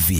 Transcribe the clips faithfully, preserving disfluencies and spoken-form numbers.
V.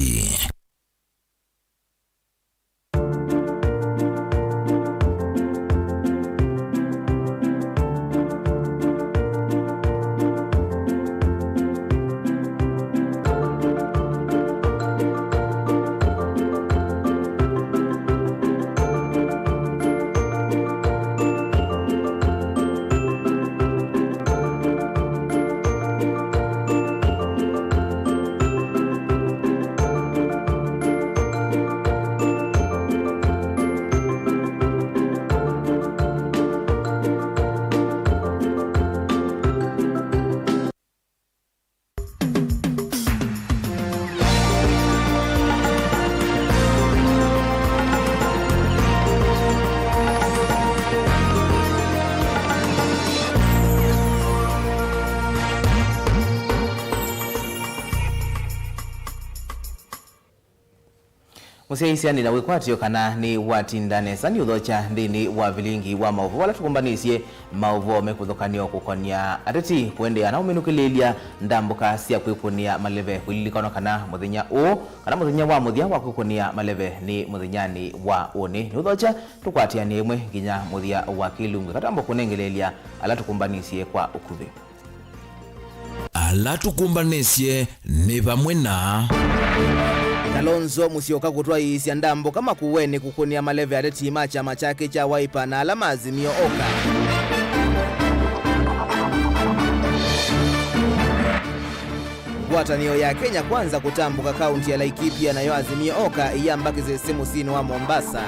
Mũsyaĩĩsya nĩ na wĩkwatyo kana nĩwatinda nesa nĩũthokya nthĩnĩ wa vilingi wa maũvoo ala tũkũmbanĩsye maũvoo mekũthũkanĩwa kũkonĩa ateti kũendeea na ũminũkĩlĩĩlya ndambũka sya kwĩkũnĩa maleve. Kũlilikanwa kana mũthenya ũũ, kana mũthenya wa mũthya wa kwĩkũnĩa maleve nĩ mũthenyanĩ wa ũnĩ. Nĩũthokya tũkwatĩanĩe ĩmwe nginya mũthya wa kĩlungu. Eka twambe kũnengeleelya ala tũkũmbanĩsye kwa ũkuvĩ. Ala tũkũmbanĩsye nĩ vamwe na Kalonzo Musyoka kũtwaĩĩsya ndambũka Makueni kũkũnĩa maleve ateti ma kyama kyake kya Wiper na ala ma Azimio Oka. Ngwatanĩo ya Kenya Kwanza kũtambũka kaunti ya Laikipia, nayo Azimio Oka ĩyamba kĩsese mũsyĩnĩ wa Mombasa.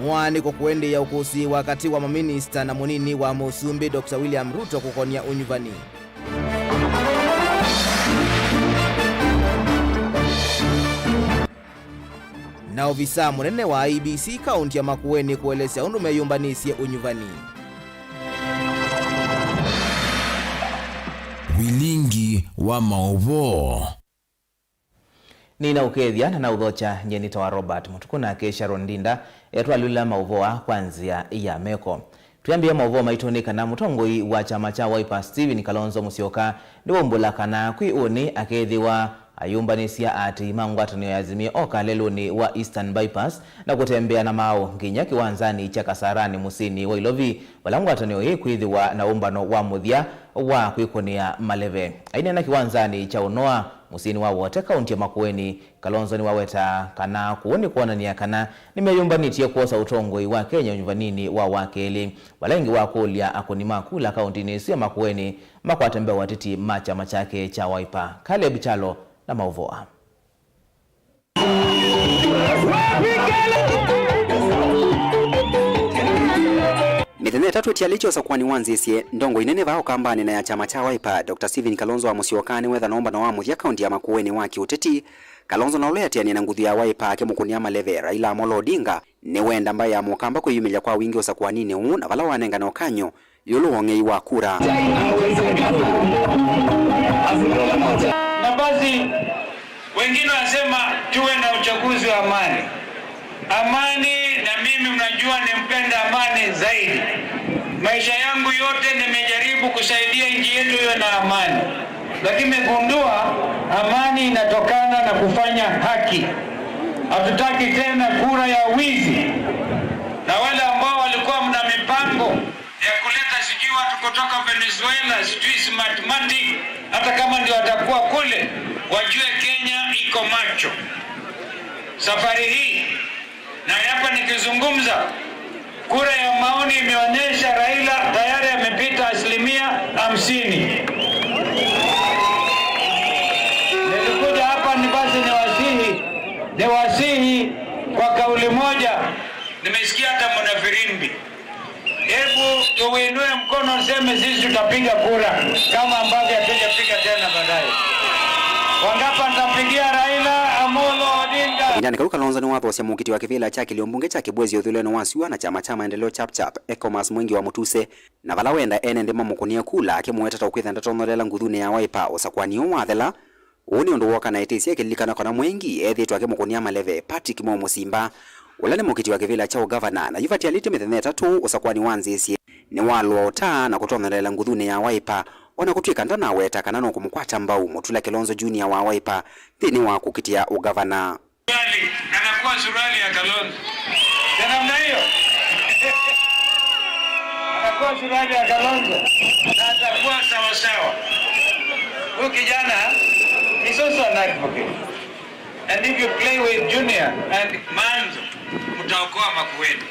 Mũaanĩko kũendeea ũkũsĩĩwa katĩ wa maminista na mũnini wa mũsumbĩ Doctor William Ruto kũkonĩa ũnyuvani. Na ovisaa mũnene wa I E B C kaunti ya Makueni kũelesya ũndũ meyũmbanĩsye ũnyuvani. Vilingi wa maũvoo. Nĩnaũkethya na naũthokya, nyie nĩtawa Robert Mũtukũ, nake Sharon Ndinda etwalũla maũvoo aa kwa nzĩa ya meko. Twĩambĩĩa maũvoo maitũ nĩ kana mũtongoi wa kyama kya Wiper Stephen Kalonzo Musyoka nĩwaumbũla kana kwĩ ũnĩ akethĩwa ayũmbanĩsya aatĩĩi ma ngwatanĩo ya Azimio Oka lelũnĩ wa Eastern Bypass na kũtembea na maaũ nginya kĩwanzanĩ kya Kasarani mũsyĩnĩ wa Ilovi, vala ngwatanĩo ĩĩ kwĩthĩwa na ũmbano wa mũthya wa kwĩkũnĩa maleve. Aineena kĩwanzanĩ kya Ũnoa mũsyĩnĩ wa Wote, kaunti ya Makueni, Kalonzo nĩwawetaa kana kũu nĩ kwonany'a kana nĩmeyũmbanĩtye kwosa ũtongoi wa Kenya ũnyuvaninĩ wa wakelĩ, vala ĩngĩ wakũlya akũni ma kula kauntinĩ ĩsu ya Makueni makwate mbau ateti ma kyama kyake kya Wiper. Caleb Kyalo na maũvoo aa. Mĩthenya ĩtatũ ĩtialĩtye ũsakũani wanzĩĩsye, ndongoi nene vaa Ũkambanĩ na ya kyama kya Wiper, Doctor Stephen Kalonzo wa Musyoka nĩwetha na ũmbano wa mũthya kaunti ya Makueni wa kĩũteti. Kalonzo na ũla eatĩanĩa na nguthu ya Wiper akĩmũkũnĩa maleve, Raila Amolo Odinga, nĩwenda mbaĩ ya Mũkamba kwĩyumĩlya kwa wingĩ ũsakũaninĩ ũũ, na vala wanengane ũkany'o ĩũlũ wa ũng'ei wa kura. Na basi, wengine wanasema tuwe na uchaguzi wa amani. Amani, na mimi mnajua nimpenda amani zaidi. Maisha yangu yote nimejaribu kusaidia nchi yetu iwe na amani. Lakini nimegundua amani inatokana na kufanya haki. Hatutaki tena kura ya wizi. Na wale ambao walikuwa mna mipango ya kuleta sijui watu kutoka Venezuela, sijui Smartmatic, hata kama ndio watakuwa kule, wajue Kenya iko macho. Safari hii, na hapa nikizungumza, kura ya maoni imeonyesha Raila tayari amepita asilimia hamsini. Nilikuja hapa ni basi niwasihi, niwasihi kwa kauli moja, nimesikia hata mna firimbi. Hebu tuinue mkono, niseme sisi tutapiga kura kama ambavyo hatujapiga tena baadaye. Wangapi watapigia Raila Amolo Odinga? Kavindanĩ kau, Kalonzo nĩwathoosya mũkiti wa kĩvĩla kya kĩlio mbunge kya Kibwezi ũthũĩlwenĩ wa syũa na kyama kya Maendeleo Chap Chap, Ecomas Mwengi wa Mutuse, na vala wenda ene nthĩ mamũkũnĩe kula, akĩmũweta ta ũkwĩtha ndatongolela nguthunĩ ya Wiper ũsakũani ũũ wathela. Ũũ nĩ ũndũ wooka na ĩtĩsya ĩkĩlilikana kana Mwengi ethĩĩtwe akĩmũkũnĩa maleve Patrick Mwaũ Mũsimba, ũla nĩ mũkiti wa kĩvĩla kya ũgavana, na yu vatialĩtye mĩthenya ĩtatũ ũsakũani wanzĩĩsye, nĩwalũa ũta na kũtongolela nguthunĩ ya Wiper, O na kũtw'ĩka ndanaweta kana nũkũmũkwata mbau Mutula Kilonzo Junior wa Wiper nthĩnĩ wa kũkitĩa ũgavana. Suruali, anakuwa suruali ya Kalonzo. Ya namna hiyo. Anakuwa suruali ya Kalonzo. Na atakuwa sawa sawa. Huyu kijana is also an advocate. And if you play with Junior and Manzo, mtaokoa Makueni.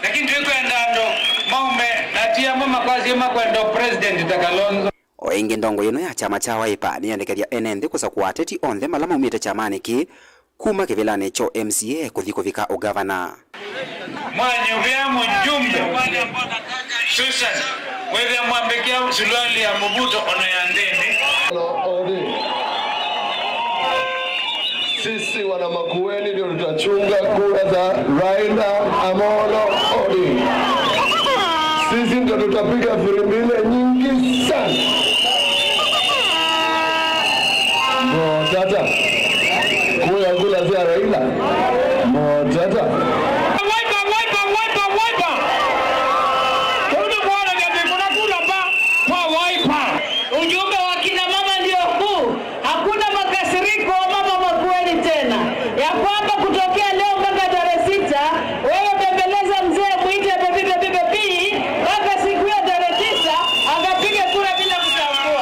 Lakini twikwenda andũ maume na ti amwe makwasye makwenda president ta Kalonzo. O ĩngĩ, ndongoi ĩno ya kyama kya Wiper nĩyendekethya ene nthĩ kũsakũa ateti onthe ala maumĩte kyamanĩ kĩĩ, kuma kĩvĩlanĩ kya M C A kũthi kũvika ũgavana. Mwanyuvĩa mjumbe Susan, wĩthĩa mwambĩkĩa suruali ya mũvuto ona ya nthĩnĩ. Sisi wana Makueni ndio tutachunga kura za Raila Amolo Odinga. Sisi ndio tutapiga firimbi ile nyingi sana. Motata. Kura, kura za Raila. Motata. Wiper, Wiper, Wiper, Wiper. Kũndũ kwona nĩ atĩ kũna kura mba kwa Wiper. Ujumbe wa kina mama ndio huu. Hakuna makasiriko, mama Makueni tena. Ya kwamba kutokea leo mpaka tarehe sita, wewe bembeleza mzee, mwite baby, baby, baby, mpaka siku ya tarehe tisa, akapige kura bila kuchagua.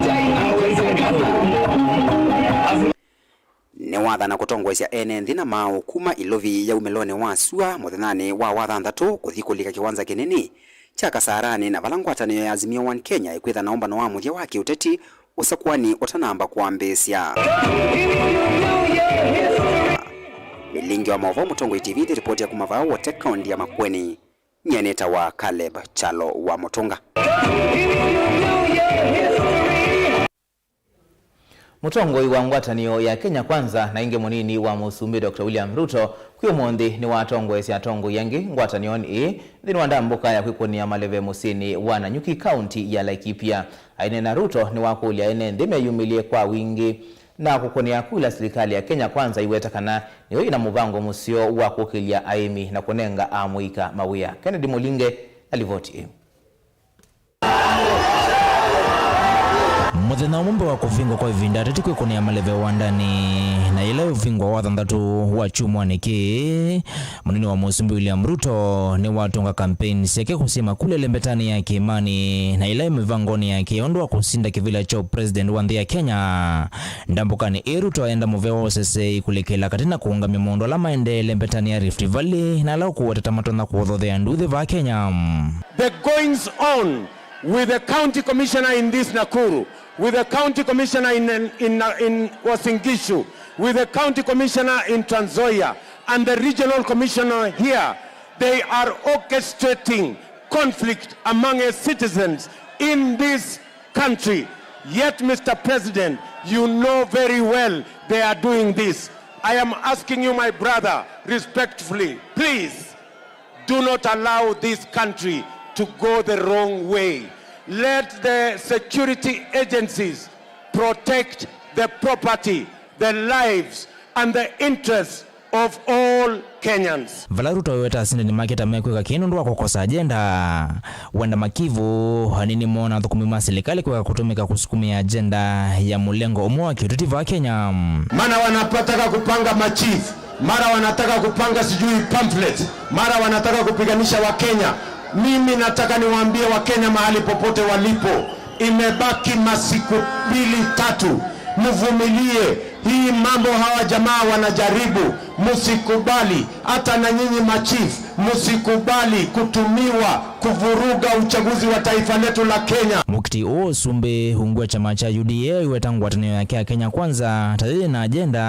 Nĩwathana kũtongoesya ene nthĩ na maaũ kuma Ilovi ya umĩlonĩ wa sua mũthenyanĩ wa wathanthatũ kũthi kũlika kĩwanza kĩnini kya Kasarani, na vala ngwatanĩo ya Azimio One Kenya ĩkwĩtha na ũmbano wa mũthya wa kĩũteti ũsakũani ũtanamba kwambĩĩsya. Mĩlingi wa maũvoo, Mũtongoi T V, nĩ ripoti ya kuma vaa Wote, kaũndi ya Makueni. Nyie nĩtawa Caleb Kyalo wa Mũtũnga. Mũtongoi wa ngwatanĩo ya Kenya Kwanza na ĩngĩ mũnini wa Mũsumbĩ Doctor William Ruto kwĩ ũmũnthĩ nĩwatongoesya atongoi angĩ ngwatanĩonĩ ĩĩ nthĩnĩ wa ndambũka ya kwĩkũnĩa maleve mũsyĩnĩ wa Nanyuki, kaũnti ya Laikipia. Aineena, Ruto nĩwakũlya ene nthĩ meyumĩlye kwa wingĩ na kũkũnĩa kula silikalĩ ya Kenya Kwanza iweta kana nĩyo ĩna mũvango mũseo wa kũkĩlya aĩmi na kũnenga amũika mawĩa. Kennedy Mũlinge na livoti ĩĩ. Mũthenya ũmwe mbee wa kũvingwa kwa ĩvinda, ateti kwĩkũnĩa maleve wandanĩ, na yĩla ĩũvingwa wathanthatũ wa kyumwanĩ kĩĩ, mũnini wa Mũsumbĩ William Ruto nĩwatũnga kampeini syake kũsyĩma kula ĩlembetanĩ ya kĩĩmanĩ, na yĩla ĩ mĩvangonĩ yake ũndũ wa kũsinda kĩvĩla kya president wa nthĩ ya Kenya. Ndambũkanĩ ĩĩ, Ruto aenda mũvea wa ũseseĩ kũlĩkĩla katĩ na kũũngamya maũndũ ala maendee ĩlembetanĩ ya Rift Valley na ala ũkũweteta matonya kũthothea nduthi vaa Kenya. The goings on with the county commissioner in this Nakuru, with the county commissioner in, in, in Uasin Gishu, with the county commissioner in Trans Nzoia, and the regional commissioner here, they are orchestrating conflict among its citizens in this country. Yet, Mister President, you know very well they are doing this. I am asking you, my brother, respectfully, please, do not allow this country to go the wrong way. Let the security agencies protect the property, the lives, and the interests of all Kenyans. Vala Ruto aweta asindani make ta mekwĩka kĩĩ nũndũ wa kũkosa agenda, Wanda Makivu anini moona athũkũmi ma silikalĩ kwĩka kũtũmĩka kũsukumĩa agenda ya mũlengo ũmwe wa kĩũteti vaa Kenya. Maana wanataka kupanga machief, mara wanataka kupanga sijui pamphlet, mara wanataka kupiganisha Wakenya. Mimi nataka niwaambie Wakenya mahali popote walipo, imebaki masiku mbili tatu, mvumilie. Hii mambo hawa jamaa wanajaribu, msikubali. Hata na nyinyi machief, msikubali kutumiwa kuvuruga uchaguzi wa taifa letu la Kenya. Mũkiti ũũ ũsumbĩ ungu wa kyama kya U D A aiweta ngwatanĩo yake ya Kenya Kwanza ta yĩna agenda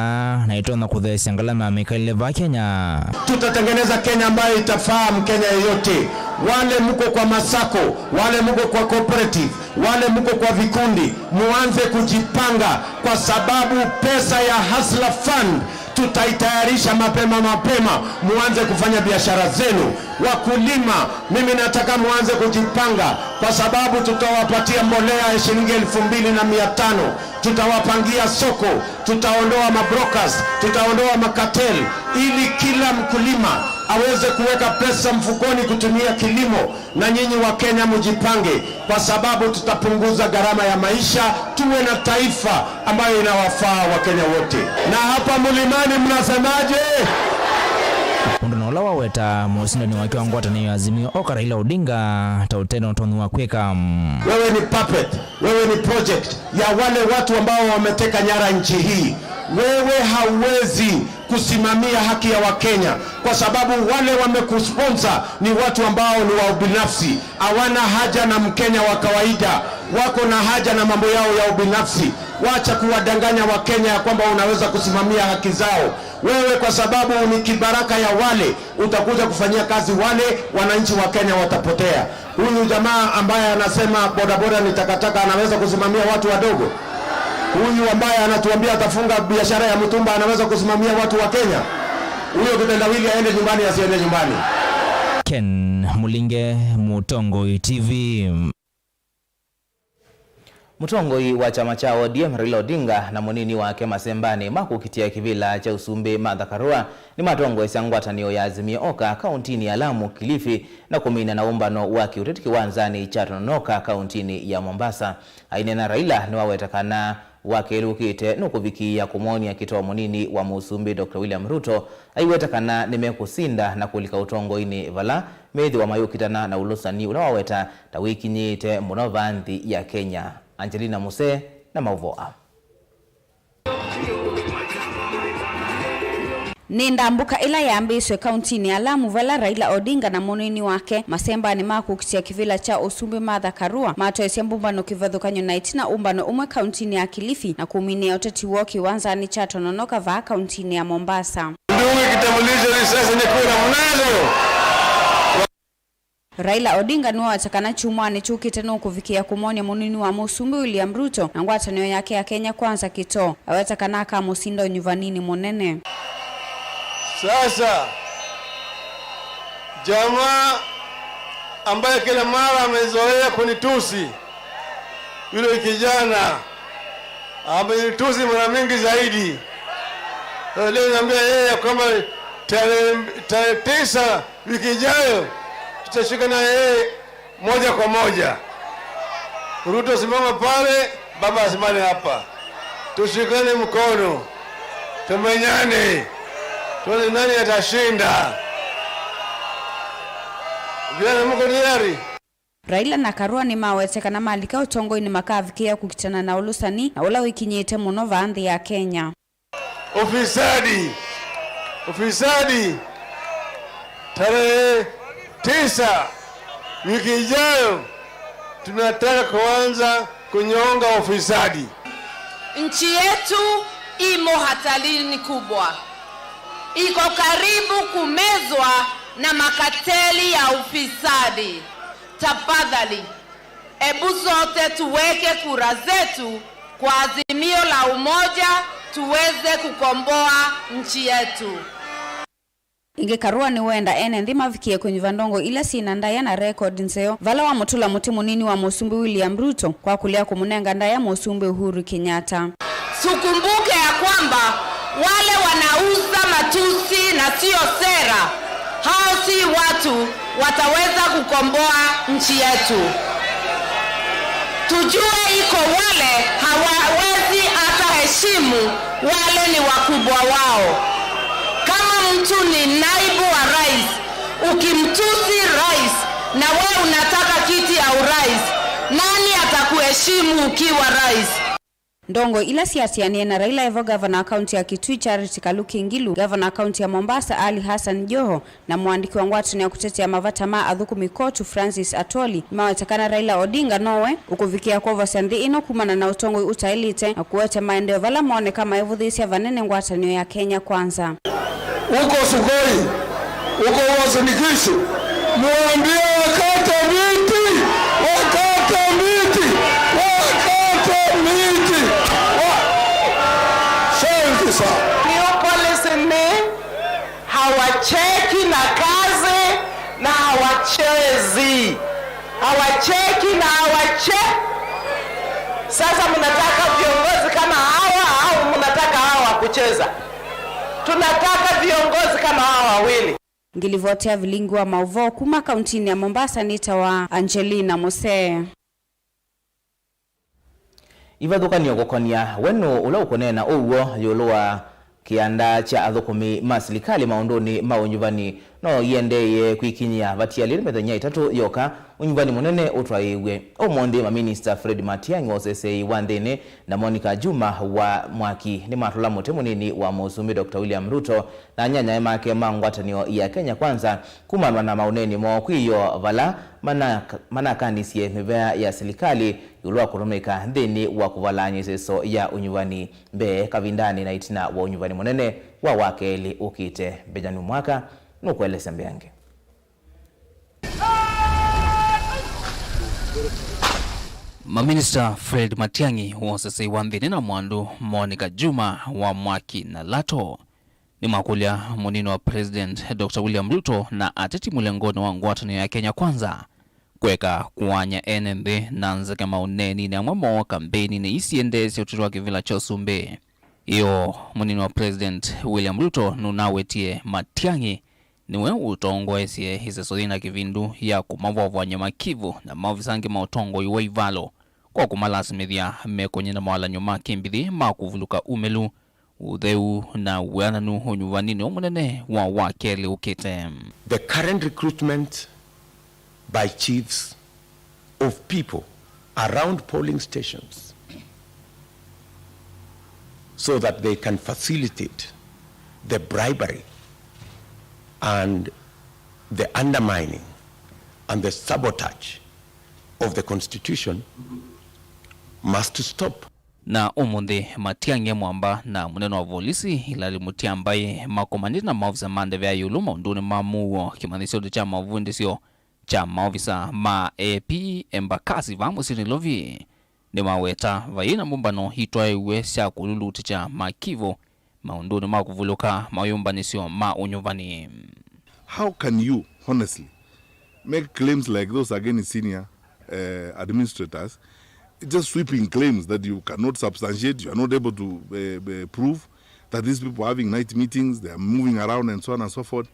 na ĩtonya kũtheesya ngalama ya mĩkalĩle vaa Kenya. Tutatengeneza Kenya ambayo itafaa Mkenya yeyote. Wale mko kwa masako, wale mko kwa cooperative, wale mko kwa vikundi, muanze kujipanga, kwa sababu pesa ya Hustler Fund tutaitayarisha mapema mapema, muanze kufanya biashara zenu. Wakulima, mimi nataka muanze kujipanga, kwa sababu tutawapatia mbolea ya shilingi elfu mbili na mia tano, tutawapangia soko, tutaondoa mabrokers, tutaondoa makatel, ili kila mkulima aweze kuweka pesa mfukoni kutumia kilimo, na nyinyi wa Kenya mjipange, kwa sababu tutapunguza gharama ya maisha, tuwe na taifa ambayo inawafaa wa Kenya wote. Na hapa Mlimani mnasemaje? Ũndũ na ũla waweta mũsindani wake wa ngwatanĩo ya Azimio Oka Raila Odinga ta ũte na ũtonyi wa kwĩka. Wewe ni puppet, wewe ni project ya wale watu ambao wameteka nyara nchi hii. Wewe hauwezi kusimamia haki ya Wakenya, kwa sababu wale wamekusponsor ni watu ambao ni wa ubinafsi, hawana haja na Mkenya wa kawaida, wako na haja na mambo yao ya ubinafsi. Wacha kuwadanganya Wakenya ya kwamba unaweza kusimamia haki zao. Wewe, kwa sababu ni kibaraka ya wale, utakuja kufanyia kazi wale, wananchi wa Kenya watapotea. Huyu jamaa ambaye anasema bodaboda ni takataka anaweza kusimamia watu wadogo? Huyu ambaye anatuambia atafunga biashara ya mtumba anaweza kusimamia watu wa Kenya? Huyo kitendawili aende nyumbani, asiende nyumbani. Ken Mulinge, Mũtongoi T V. Mũtongoi wa kyama kya O D M Raila Odinga na mũnini wake masembanĩ ma kũkitĩa kĩvĩla kya ũsumbĩ Martha Karua nĩmatongoesya ngwatanĩo ya Azimio Oka kaũntinĩ ya Lamu, Kilifi, na kũmina na ũmbano wa kĩũteti kĩwanzanĩ kya Tononoka kaũntinĩ ya Mombasa. Aineena, Raila nĩwaweta kana wakelũkĩte nũkũvikĩĩa kũmwony'a kĩtoo mũnini wa mũsumbĩ Doctor William Ruto, aiweta kana nĩmekũsinda na kũlika ũtongoinĩ vala methĩwa mayũkitana na ũlũsani ũla waweta ta wĩkinyĩĩte mũno vaa nthĩ ya Kenya. Angelina Muse na maũvoo aa. Nĩ ndambũka ĩla yambĩĩswe kaũntinĩ ya Lamu, vala Raila Odinga na mũnini wake masembanĩ ma kũkitĩa kĩvĩla kya ũsumbĩ Martha Karua matoesye mbũmbano kĩvathũkany'o na ĩtina ũmbano ũmwe kaũntinĩ ya Kilifi na kũminĩa ũteti woo kĩwanzanĩ kya Tononoka vaa kaũntinĩ ya Mombasa. Mdunge kitambulisho, risasi ni kura, mnazo? Raila Odinga nĩwaweta kana kyumwanĩ kyũkĩte nũkũvikĩĩa kũmwony'a mũnini wa mũsumbĩ William Ruto na ngwatanĩo yake ya Kenya Kwanza kĩtoo. Aweta kana akamũsinda ũnyuvaninĩ mũnene. Sasa, jamaa ambaye kila mara amezoea kunitusi, yule kijana amenitusi mara mingi zaidi. Sasa leo niambia yeye ya kwamba tarehe, tarehe tisa wiki ijayo tutashuka na yeye moja kwa moja. Ruto, simama pale, baba asimame hapa. Tushikane mkono. Tumenyane. Tuone nani atashinda. Vijana, mko tayari? Raila na Karua nĩmawete kana malika ũtongoinĩ makavikĩĩa kũkitana na ũlũsani na ũla wĩkinyĩĩte mũno vaa nthĩ ya Kenya. Ufisadi. Ufisadi. Tarehe tisa wiki ijayo tunataka kuanza kunyonga ufisadi. Nchi yetu imo hatarini kubwa. Iko karibu kumezwa na makateli ya ufisadi. Tafadhali, ebu sote tuweke kura zetu kwa Azimio la Umoja tuweze kukomboa nchi yetu. Ĩngĩ, Karua nĩwenda ene nthĩ mavikĩe kũnyuva ndongo ila syĩ na ndaĩa na rekondi nzeo, vala wamũtũla mũtĩ mũnini wa Mũsumbĩ William Ruto kwa kũlea kũmũnenga ndaĩa Mũsumbĩ Uhuru Kenyatta. Tukumbuke ya kwamba wale wanauza matusi na sio sera, hao si watu wataweza kukomboa nchi yetu. Tujue iko wale hawawezi hata heshimu wale ni wakubwa wao. Kama mtu ni naibu wa rais, ukimtusi rais na we unataka kiti ya urais, nani atakuheshimu ukiwa rais? Ndongo ila syatianĩe na Raila evo ngavana wa kaunti ya Kitui Charity Kaluki Ngilu, ngavana wa kaunti ya Mombasa Ali Hassan Joho, na mũandĩki wa ngwatanĩo ya kũtetea mavata ma athũkũmi kotu Francis Atwoli nĩmaweta kana Raila Odinga nowe ũkũvikĩa kwovosya nthĩ ĩno kumana na ũtongoi ũtaĩlĩte na kũete maendeeo vala mooneka maivũthĩĩsya vanene ngwatanĩo ya Kenya Kwanza. Uko Sugoi, uko Uasin Gishu, mwambie wakate miti, wakate miti, wakate miti. Wa-, asante sana. New policy ni hawacheki na kazi na hawachezi. Hawacheki na hawache-, sasa mnataka viongozi kama hawa au mnataka hawa wa kucheza? Tunataka viongozi kama hawa wawili. Ngilivoti ya vilingi wa maũvoo kuma kauntinĩ ya Mombasa nĩtawa Angelina Musee. Ivathũkan'yo kũkonĩa we nũũ ũla ũkũneena ũw'o ĩũlũ wa kĩanda kya athũkũmi ma silikalĩ maũndũnĩ ma ũnyuvani no iendeeye kwĩkinyĩa vatialĩle mĩthenya ĩtatũ yoka ũnyuvani mũnene ũtwaĩĩw'e. Ũmũnthĩ, maminista Fred Matiang'i wa ũseseĩ wa nthĩnĩ na Monica Juma wa mwaki nĩmatũla mũtĩ mũnini wa Mũsumbĩ Doctor William Ruto na anyanyae make ma ngwatanĩo ya Kenya Kwanza kumana na maũneeni moo kwĩ yo vala manaka-, manakanisye mĩvea ya silikalĩ ĩũlũ wa kũtũmĩka nthĩnĩ wa kũvalaany'a ĩseso ya ũnyuvani mbee, kavindanĩ na ĩtina wa ũnyuvani mũnene wa wakelĩ ũkĩte. Benjamin Mwaka nũkũelesya mbeange. Maminista Fred Matiang'i wa ũseseĩ wa nthĩnĩ na mwandũ Monica Juma wa mwaki na lato nĩmakũlya mũnini wa President Doctor William Ruto na ateti mũlengonĩ wa ngwatanĩo ya Kenya Kwanza kweka kũany'a ene nthĩ na nzeke maũneeninĩ amwe moo kambeinĩ ii siendeesya ũteti wa kĩvĩla kya ũsumbĩ. Ĩoo, mũnini wa President William Ruto nũnawetie Matiang'i nĩwe ũtongoesye ĩseso yĩna kĩvindu ya kũmavwavwany'a makivũ na maovisa angĩ ma ũtongoi wa ivalo kwa kũmalasimĩthya mekony'e na mawalany'o ma kĩmbithĩ ma kũvulũka umĩlu, ũtheu na wĩananu ũnyuvaninĩ ũmũnene wa wakelĩ ũkĩte. The current recruitment by chiefs of people around polling stations so that they can facilitate the bribery and the undermining and the sabotage of the constitution must stop. Na ũmũnthĩ, Matiang'i e mwamba na mũnene wa volisi Hilary Mutyambai makomanĩte na maovisa ma ndeve ya ĩũlũ maũndũnĩ ma mũuo kĩmanyĩsyonĩ kya mavundĩsyo kya maovisa ma A P Embakasi vaa mũsyĩ Nairobi. Nĩmaweta vaiĩ na mbũmbano itwaĩwe sya kũlulutĩkya makivũ maũndũnĩ ma kũvulũka mayũmbanĩsyo ma ũnyuvani. How can you honestly make claims like those against senior, uh, administrators? Just sweeping claims that you cannot substantiate, you are not able to, uh, uh, prove that these people are having night meetings, they are moving around and so on and so forth.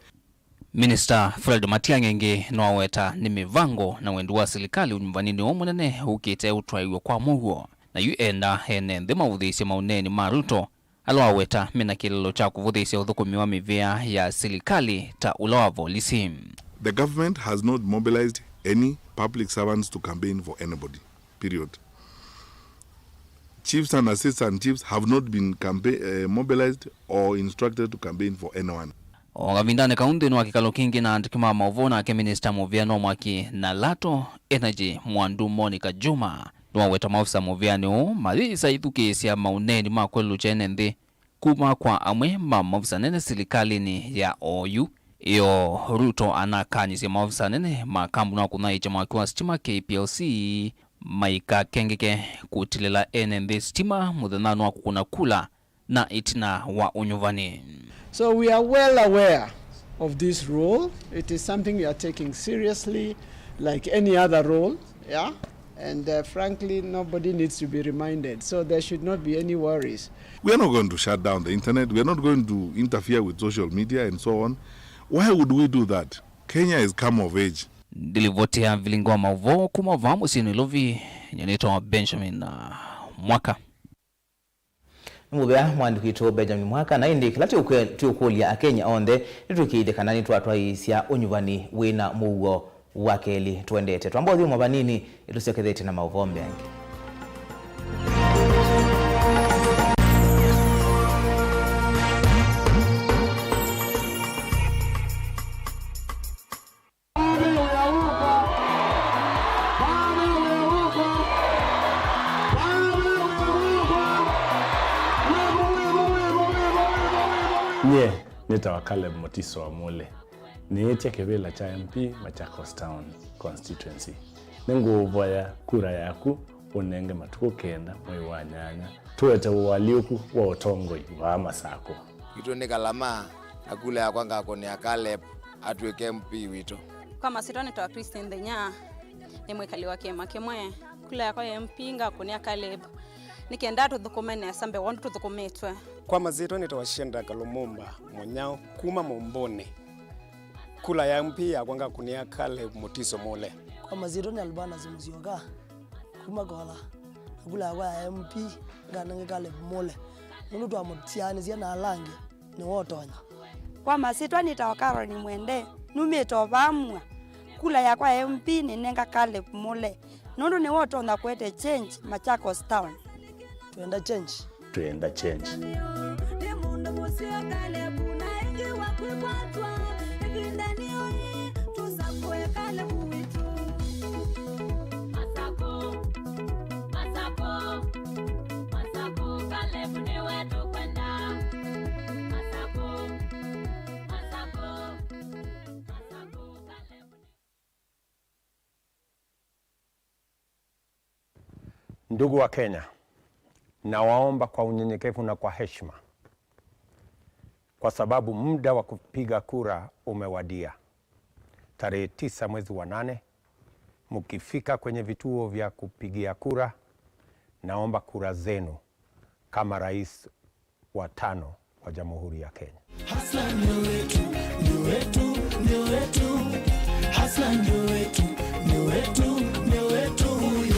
Minista Fred Matiang'i ĩngĩ nĩwaweta nĩ mĩvango na wendi wa silikalĩ ũnyuvaninĩ ũũ mũnene ũkĩte ũtwaĩw'e kwa mũuo, na yu enda ene nthĩ maũthĩĩsye maũneeni ma Ruto ala waweta mena kĩlĩlo kya kũvũthĩĩsya ũthũkũmi wa mĩvĩa ya silikalĩ ta ũla wa volisi. The government has not mobilized any public servants to campaign for anybody. Period. Chiefs and assistant chiefs have not been campa-, eh, mobilized or instructed to campaign for anyone. O kavindanĩ kau, nthĩnĩ wa kĩkalo kĩngĩ na andĩki ma maũvoo, nake minista mũvĩa no mwaki na lato energy Mwandu Monica Juma nĩwaweta maofisa mũvĩanĩ ũũ mayĩsa ithukĩĩsya maũneeni ma kwelũkya ene nthĩ kuma kwa amwe ma maofisa nene silikalĩnĩ ya oyu. Ĩoo, Ruto anakanyĩsye maofisa nene ma kambuni wa kũthaĩĩkya mwaki wa sitima K P L C maikakengeke kũtilĩla ene nthĩ sitima mũthenyanĩ wa kũkũna kula na ĩtina wa ũnyuvani. So we are well aware of this role. It is something we are taking seriously, like any other role, yeah? And, uh, frankly, nobody needs to be reminded, so there should not be any worries. We are not going to shut down the internet. We are not going to interfere with social media and so on. Why would we do that? Kenya is come of age. Ndilivoti ya vilingi wa maũvoo kuma vaa mũsyĩ Nairobi, nyanĩtwa Benjamin, uh, Mwaka. Nĩ mũvea mwandĩki witũ Benjamin Mwaka, na ĩndĩ kĩla tũkwe-, tũkũlya Akenya onthe, nĩtũĩkĩĩthye kana nĩtwatwaĩĩsya ũnyuvani wĩna mũuo wa kelĩ tũendete. Twamba ũthyũmũa vanini, nĩtũsyokethetye na maũvoo mbeange. Nyie nĩtawa Caleb Mutiso wa Mule. Nĩĩtye kĩvĩla kya M P Machakos Town Constituency. Nĩngũũvoya kura yaku ũnenge matukũ kenda mwei wa nyanya. Tũete ũalyũku wa ũtongoi vaa Masakũ. Witũ nĩ Kalama, na kula yakwa ngakũnĩa Caleb atw'ĩke M P witũ. Kwa masyĩtwa nĩtawa Christine Nthenya, nĩ mwĩkali wa kĩĩma kĩmwe. Kula yakwa ya M P ngakũnĩa Caleb, nĩ kenda tũthũkũme nesa mbee wa ũndũ tũthũkũmĩtwe. Kwa masyĩtwa nĩtawa Shadrack Lumumba Mũnyao kuma Mũmbũnĩ. Kula ya M P yakwa ngakũnĩa Caleb Mutiso Mule. Kwa masyĩtwa nĩ Albanas Musyoka, kuma Kola. Na kula yakwa ya M P nganenge Caleb Mule. Nũndũ twamũsyaanĩsya na ala angĩ, nĩwe ũtonya. Kwa masyĩtwa nĩtawa Caroline Mwende, numĩte o vaa Mua. Kula yakwa ya M P nĩnenga Caleb Mule, nũndũ nĩwe ũtonya kũete change Machakos Town. Twenda change. Twenda change. Nĩ mũndũ mũseo Kalebu, na ĩngĩ wa kwĩkwatwa, ĩvindanĩ o yĩĩ, tũsakũe Kalebu witũ. Masakũ, Masakũ, Masakũ, Kalebu nĩwe tũkwenda. Masakũ, Masakũ, Masakũ, Kalebu. Ndugu wa Kenya, nawaomba kwa unyenyekevu na kwa heshima, kwa sababu muda wa kupiga kura umewadia. Tarehe tisa mwezi wa nane, mkifika kwenye vituo vya kupigia kura, naomba kura zenu kama rais wa tano wa Jamhuri ya Kenya. Hustler ndio wetu, ndio wetu, ndio wetu. Hustler ndio wetu, ndio wetu, ndio wetu huyu.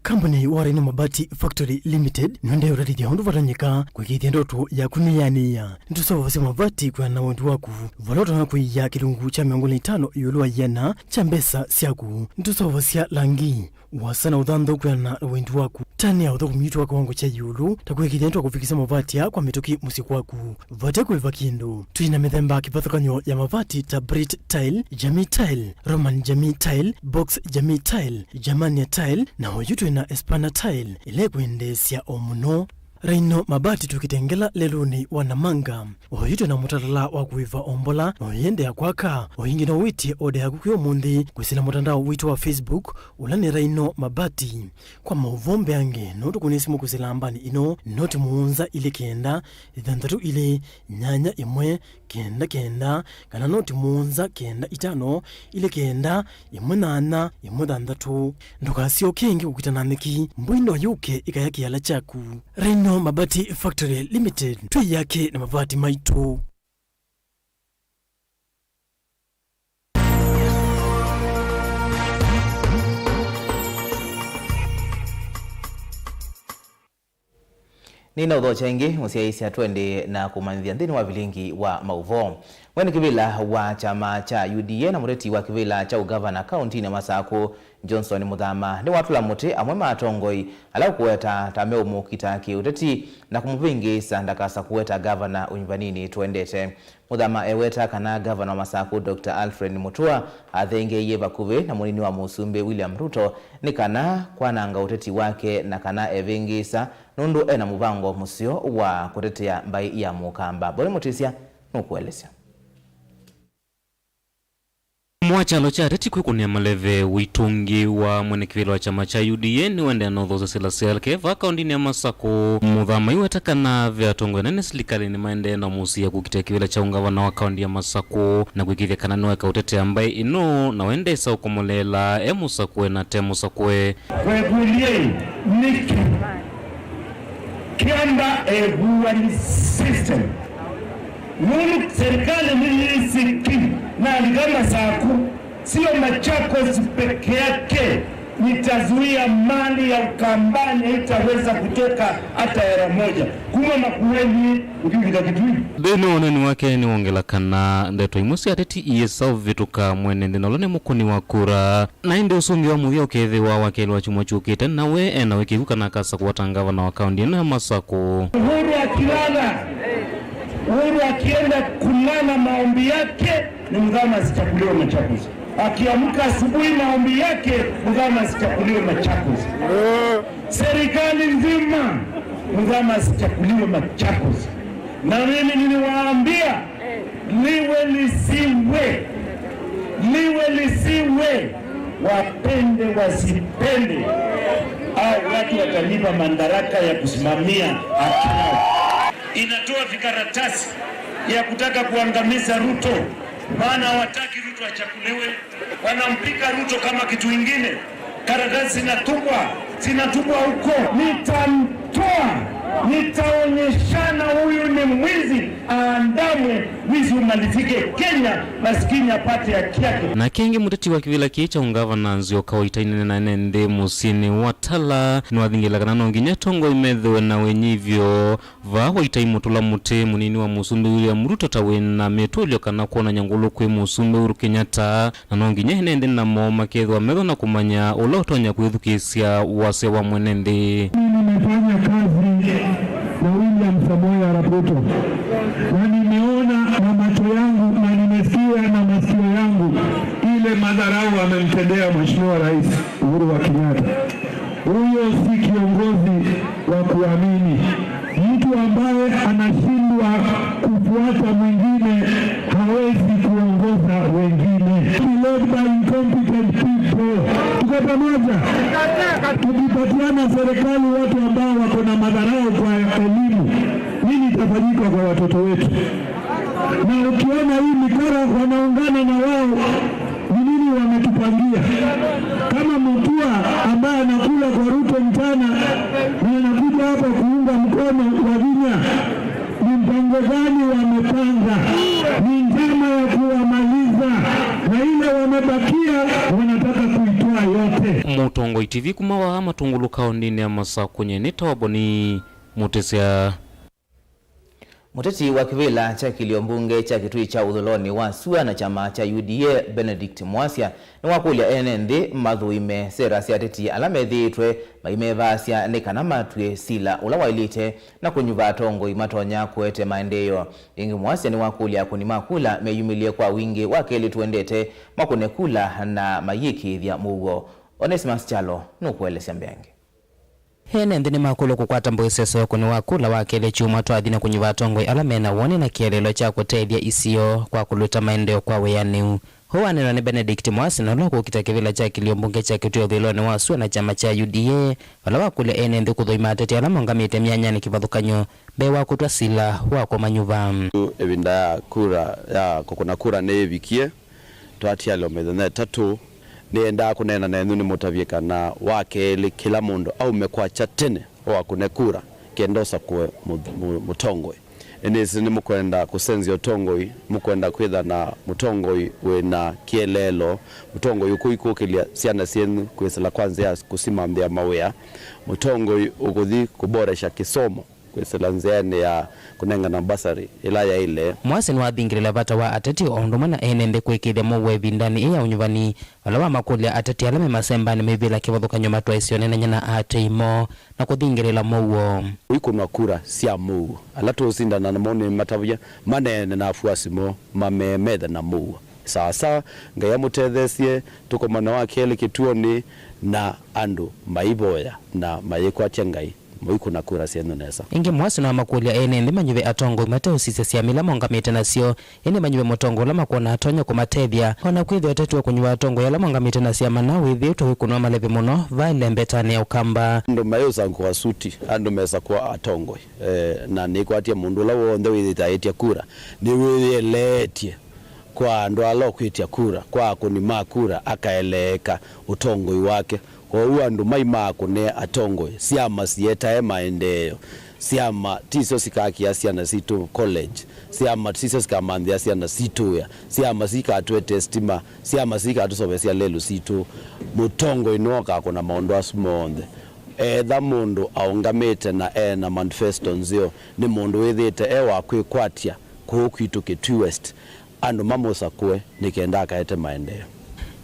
Kambuni wa Rhino Mabati Factory Limited nĩendee ũtatĩthya ũndũ vatonyeka kũĩkĩĩthya ndoto yaku nĩyanĩĩa. Nĩtũseũvasya mavati kwĩana na wendi waku, vala ũtonya kũia kĩlungu kya mĩongo ĩlĩ na itano ĩũlũ wa ĩana kya mbesa syaku. Nĩtũseũvasya langi, ũasa na ũthanthau kwĩana na wendi waku. Tanĩa ũthũkũmi witũ wa kĩwango kya ĩũlũ, ta kũĩkĩĩthya nĩtwakũvikĩsya mavati aa kwa mĩtũkĩ mũsyĩ kwaku vate kũĩva kĩndũ. Twĩ na mĩthemba kĩvathũkany'o ya mavati ta Brit Tile, Jamii Tile, Roman Jamii Tile, Box Jamii Tile, Germania Tile, na oyu twĩ na Espana Tile, ĩla ĩkwendeesya o mũno. Rhino Mabati tũkĩte Ngela lelũnĩ wa Namanga. Oyu twĩ na mũtalala wa kũĩva o mbola, na ũyĩendeea kwaka. O ĩngĩ no wĩtye oda yaku kwĩ ũmũnthĩ kwĩsĩla mũtandao witũ wa Facebook, ũla nĩ Rhino Mabati. Kwa maũvoo mbeange, no tũkũnĩe simũ kwĩsĩla nambani ĩno, noti mũonza ilĩ kenda, ĩthanthatũ ilĩ, nyanya ĩmwe, kenda kenda, kana noti mũonza kenda itano, ilĩ kenda, ĩmwe nyanya, ĩmwe thanthatũ. Ndũkasyoke ĩngĩ kũkita na nyeki, mbũi no yũke ĩkaya kĩala kyaku. Rhino Mabati Factory Limited, twĩ yake na mavati maitũ. Nĩnaũthokya ĩngĩ, mũsyaĩĩsya, twende na kũmanyĩthya nthĩnĩ wa vilingi wa maũvoo. Mwene kĩvĩla wa kyama kya U D A na mũteti wa kĩvĩla kya ũngavana kaũntinĩ ya Masakũ, Johnson Mũthama, nĩwatũla mũtĩ amwe ma atongoi ala ũkũweta ta meũmũkita kĩũteti na kũmũvĩngĩĩsa ndakasa kũweta ngavana ũnyuvanĩnĩ tũendete. Mũthama eweta kana ngavana wa Masakũ, Doctor Alfred Mutua, athengeeie vakuvĩ na mũnini wa mũsumbĩ William Ruto nĩ kana kwananga ũteti wake na kana evĩngĩĩsa nũndũ ena mũvango mũseo wa kũtetea mbaĩ ya Mũkamba. Boni Mũtĩsya nũkũelesya. Mwa kyalo kya ateti kwĩkũnĩa maleve, wĩtũngi wa mwene kĩvĩla wa kyama kya U D A nĩwendeea na ũthũsya sila syake vaa kaũntinĩ ya Masakũ. Mũthama aiweta kana ve atongoi anene silikalĩnĩ maendee na ũmũsiĩa kũkitĩa kĩvĩla kya ũngavana wa kaũnti ya Masakũ na kwĩkĩĩthya kana nĩweka ũtetea mbaĩ ĩno na wendeesa ũkomoleela e mũsakũe na te mũsakũe. Kwekũlyei nĩkĩ? Kiamba evuani system. Nũndũ serikali nĩ yĩsĩ ki na andũ ma Masakũ, sio Machakos peke yake, nitazuia mali ya Ukambani haitaweza kutoka hata era moja. Kuma Makueni, ũkivuta Kitui. Nthĩnĩ wa ũneeni wake nĩwongela kana ndeto imwe sya ateti iyĩsa ũvĩtũka mwene nthĩ na ũla nĩ mũkũni wa kura. Na ĩndĩ ũsũngĩo wa mũthya ũkethĩwa wakelwa kyumwa kyũkĩte, na we ena wĩkĩĩku kana akasa kũwata ngavana wa kaũnti ĩno ya Masakũ. Uhuru akilala, Uhuru akienda kulala, maombi yake ni Muthama asichaguliwe Machakos. Akiamka asubuhi, maombi yake, Muthama asichaguliwe Machakos. Serikali nzima, Muthama asichaguliwe Machakos. Na mimi niliwaambia, liwe lisiwe, liwe lisiwe, wapende wasipende, au watu watanipa madaraka ya kusimamia haki yao. Inatoa vikaratasi ya kutaka kuangamiza Ruto, maana hawataki Ruto achaguliwe. Wanampika Ruto kama kitu ingine. Karatasi zinatupwa, zinatupwa huko. Nitamtoa Nitaonyeshana huyu ni mwizi, aandamwe, wizi umalizike Kenya, maskini apate haki yake. Na kĩngĩ mũteti wa kĩvĩla kĩĩ kya ũngavana Nzioka Waitani na ene nthĩ mũsyĩnĩ wa Tala nĩwathingĩla kana no nginya atongoi methĩwe na wĩnyivyo. Vaa Waitani mũtũla mũtĩ mũnini wa mũsumbĩ William Ruto ta wĩna mĩtũlyo kana kwonany'a ngũlũ kwĩ mũsumbĩ Uhuru Kenyatta, na no nginya ene nthĩ namo makethĩwa metho na kũmanya ũla ũtonya kwĩthukĩĩsya wasya wa mwene nthĩ. Mimi nimefanya kazi na William Samoei Arap Ruto, na nimeona na macho yangu na nimesikia na masikio yangu ile madharau amemtendea Mheshimiwa Rais Uhuru wa Kenyatta. Huyo si kiongozi wa kuamini. Mtu ambaye anashindwa kufuata mwingine hawezi kuongoza wengine. Be led by incompetent people. Tuko pamoja. Tukipatiana serikali watu ambao wako na madharau kwa elimu, nini itafanyika kwa watoto wetu? Na ukiona hii mikara wanaungana na wao, ni nini wametupangia? Kama Mutua ambaye anakula kwa Ruto mchana na anakuja hapa kuunga mkono Wavinya, ni mpango gani wamepanga? Ni njama ya kuwamaliza, na ile wamebakia wanataka kuitoa yote. Mũtongoi T V kuma vaa Matungulu kaũndĩnĩ ya Masakũ, nyie nĩ Toboni Mũtĩsya. Mũteti wa kĩvĩla kya kĩlio mbunge kya Kĩtui kya ũthũĩlonĩ wa sua na kyama kya U D A, Benedict Mwasya, nĩwakũlya ene nthĩ mathũime sera sya ateti ala methĩĩtwe maimevaasya nĩ kana matw'e sila ũla waĩlĩte na kũnyuva atongoi matonya kũete maendeeo. Ĩngĩ, Mwasya nĩwakũlya akũni ma kula meyumĩlye kwa wingĩ wa kelĩ tũendete makũne kula na mayĩkĩĩthya mũuo. Onesimus Kyalo nũkũelesya mbeange. Ene nthĩ nĩmakũlw'a kũkwata mbũĩ seseo kũnĩ wa kula wa kelĩ kyumwa twathi na kũnyuva atongoi ala mena woni na kĩeleelo kya kũtethya isio kwa kũlũta maendeeo kwa wĩanĩu. Ũũ waneenwa nĩ Benedict Mwasya na ũla ũkũkita kĩvĩla kya kĩlio mbunge kya Kĩtui ũthũĩlonĩ wa sua na kyama kya U D A, vala wakũlya ene nthĩ kũthũima ateti ala maũngamĩte myanyanĩ kĩvathũkany'o mbee wa kũtw'a sila wa kũmanyuva. Ĩvinda ya kura ya kũkũna kura nĩyĩvikie. Twatialwa mĩthenya ĩtatũ. Nĩendaa kũneena nenyu nĩmũtavye kana wa kelĩ kĩla mũndũ aume kwakya tene o akũne kura kenda ũsakũe mũ-, mũ-, mũtongoi. Nĩnĩsĩ nĩmũkwenda kũsenzya ũtongoi, mũkwenda kwĩtha na mũtongoi wĩ na kĩeleelo, mũtongoi ũkũikũkĩlya syana syenyu kwĩsĩla kwa nzĩa ya kũsimamthĩa mawĩa, mũtongoi ũkũthi kũboresha kĩsomo kwĩsĩla nzĩanĩ ya kũnengana mbasarĩ ĩla yaĩle. Mwasya nĩwathingĩlĩla vata wa ateti o ũndũ ũmwe na ene nthĩ kwĩkĩĩthya mũuo ĩvindanĩ yĩĩ ya ũnyuvani, vala wamakũlya ateti ala me masembanĩ meivĩla kĩvathũkany'o matwaĩsye ũneenany'a na aatĩĩi moo na kũthingĩlĩla mũuo. Ũikũnwa kura sya mũuo, ala tũũsindana namo nĩmatavya maneene na afuasi moo mamee methe na mũuo. Sawa sawa, Ngai amũtetheesye, tũkomana wa kelĩ kĩtuonĩ na andũ maivoya na mayĩkwatya Ngai. Mũikũna kura syenyu nesa. Ĩngĩ, Mwasya nĩwamakũlya ene nthĩ manyuve atongoi mateũsisya syama ila maũngamĩte nasyo, ĩndĩ manyuve mũtongoi ũla makwona atonya kũmatethya. O na kwĩthĩwa ũteti wa kũnyuva atongoi ala maũngamĩte na syama na wĩthĩĩtwe wĩkũnwa maleve mũno vaa ĩlembetanĩ ya Ũkamba. Andũ mayũsakũa suti, andũ mesakũa atongoi. Eh, na nĩkwatya mũndũ ũla w'onthe wĩthĩĩte aĩtya kura nĩwĩyĩeleetye kwa andũ ala ũkwĩtya kura, kwa akũni ma kura, akaeleeka ũtongoi wake. Kwoou andũ maimaa kũnea atongoi, syama sietae maendeeo, syama tisyo sikakĩa syana sitũ college, syama tisyo sikamanthĩa syana sitũ wĩa, syama sikatũetee sitima, syama sikatũseũvasya lelũ sitũ. Mũtongoi nĩwe ũkakũna maũndũ asu monthe. Etha mũndũ aũngamĩte na e na manifesto nzeo, nĩ mũndũ wĩthĩĩte e wa kwĩkwatya kũũ kwitũ Kitui West, andũ mamũsakũe nĩ kenda akaete maendeeo.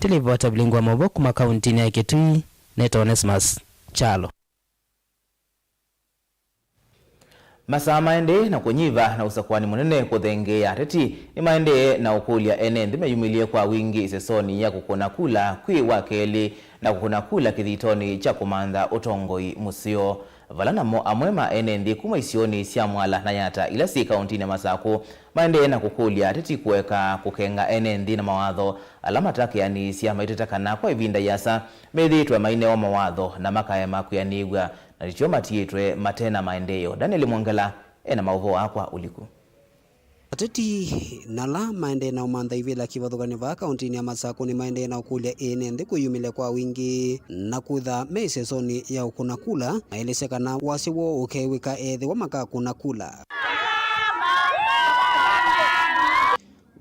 Tũlivota vilingi wa maũvoo kuma kauntinĩ ya Kitui, nĩtawa Onesimus Kyalo. Masaa maendee na kũnyiva na ũsakũani mũnene kũthengeea ateti nĩmaendee na ũkũlya ene nthĩ meyumĩlye kwa wingĩ ĩsesonĩ ya kũkũna kula kwĩ wa kelĩ na kũkũna kula kĩthitonĩ kya kũmantha ũtongoi mũseo, vala namo amwe ma ene nthĩ kuma isionĩ sya Mwala na Yatta ila syĩ kauntinĩ ya Masakũ maendee na kũkũlya ateti kũeka kũkenga ene nthĩ na mawatho ala matakĩanĩĩsya, maiteta kana kwa ĩvinda yĩasa methĩĩtwe mainewa mawatho na makaema kwĩanĩĩw'a, na nĩkyo matiĩtwe mate na maendeeo. Daniel Mwongela ena maũvoo aa kwa ũliku. Ateti na ala maendee na ũmantha ivĩla kĩvathũkany'o vaa kaũntĩnĩ ya Masakũ nĩmaendee na ũkũlya ene nthĩ kwĩyumĩlya kwa wingĩ na kwĩtha me ĩsesonĩ ya ũkũna kula, maelesya kana wasya woo ũkew'ĩka ethĩwa makakũna kula.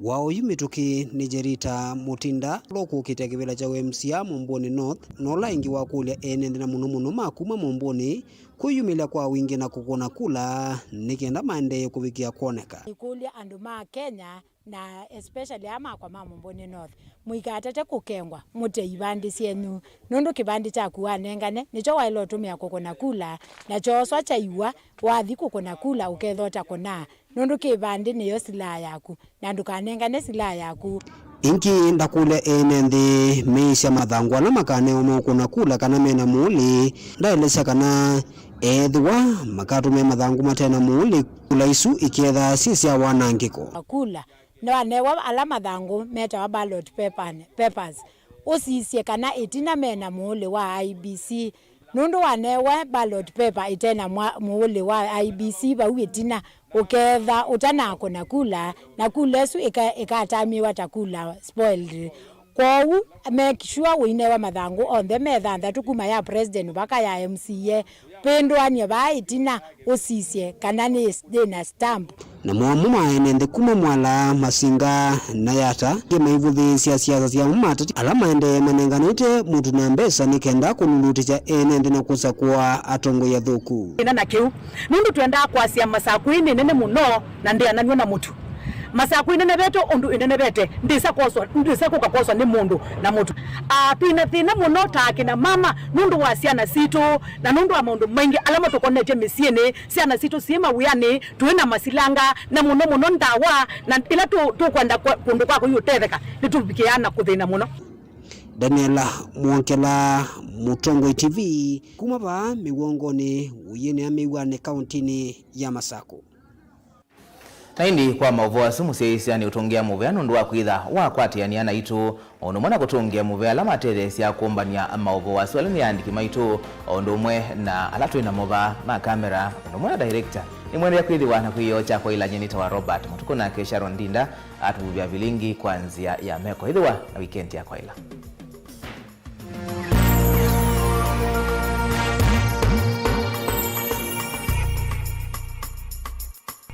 Wa oyu mĩtũkĩ nĩ Jerita Mũtinda, ũla ũkũkĩte kĩvĩla kya ũ M C A Mũmbũnĩ North, na ũla ĩngĩ wakũlya ene nthĩ na mũno mũno ma kuma Mũmbũnĩ kwĩyumĩlya kwa wingĩ na kũkũna kula nĩ kenda maendee kũvikĩa kwoneka. Nĩkũlya andũ ma Kenya, na especially aa makwa ma Mũmbũnĩ North, mũikatate kũkengwa mũte ivandĩ syenyu, nũndũ kĩvandĩ kyaku wanengane nĩkyo waĩle ũtũmĩa kũkũna kula, na kyooswa kyaiwa, wathi kũkũna kula ũkethwa ũtakũnaa, nũndũ kĩvandĩ nĩyo silaa yaku, na ndũkanengane silaa yaku. Ĩngĩ ndakũlya ene nthĩ meĩsya mathangũ ala makanewa maũkũna kula kana mena mũũlĩ. Ndaelesya kana ethĩwa makatũmĩa mathangũ mate na mũũlĩ, kula isu ikethaa syĩ sya wanangĩko. Kula nĩwanewa ala mathangũ metawa ballot paper, papers, ũsisye kana ĩtina mena mũũlĩ wa I E B C. Nũndũ wanewa ballot paper ĩte na mwa-, mũũlĩ wa I E B C vau ĩtina, ũketha ũtanakũna kula, na kula ĩsu ĩka-, ĩkatamĩwa ta kula spoiled. Kwoou, make sure ũinewa mathangũ onthe me thanthatũ kuma ya president vaka ya M C A. Pĩndũany'a vaa ĩtina, ũsisye kana nĩ, nĩ na stamp. Namo amwe ma ene nthĩ kuma Mwala, Masinga na Yata angĩ maivũthĩĩsya siasa sya amwe ma ateti ala maendee manenganĩte mũtu na mbesa nĩ kenda kũlulutĩsya ene nthĩ na kũsakũa atongoi athũku. Ĩna na kĩu, nũndũ twendaa kwasya Masakũ ĩĩ nĩ nene mũno na ndĩananw'a na mũtu. Masakũ ĩnenevete ũndũ ĩnenevete, ndĩsa kwoswa, ndĩsa kũka kwoswa nĩ mũndũ na mũtu. Ah, twĩ na thĩna mũno ta akina mama nũndũ wa syana sitũ na nũndũ wa maũndũ maingĩ ala matũkonetye mĩsyĩnĩ. Syana sitũ syĩ mawĩanĩ, twĩ na masilanga, na mũno mũno ndawa, na ĩla tũ-, tũkwenda kwa-, kũndũ kwa kũi ũtetheka, nĩtũvikĩaa na kũthĩna mũno. Daniela Mwongela, Mũtongoi T V, kuma vaa Mĩwongonĩ, ũiĩnĩa Mĩw'anĩ, kaũntĩnĩ ya Masakũ. Na ĩndĩ kwa maũvoo asu, mũsyaĩĩsya nĩũtũngĩa mũvea nũndũ wa kwĩtha wakwatĩanĩa naitũ, o ũndũ ũmwe na kũtũngĩa mũvea ala matetheesya kũmbany'a maũvoo asu ala nĩ aandĩki maitũ, o ũndũ ũmwe na ala twĩ namo vaa ma kamera, o ũndũ ũmwe na director. Nĩmwendeea kwĩthĩwa na kwĩoo kya kwaĩla. Nyie nĩtawa Robert Mũtukũ, nake Sharon Ndinda atũvuvya vilingi kwa nzĩa ya meko. Ĩthĩwa na wikendi ya kwaĩla.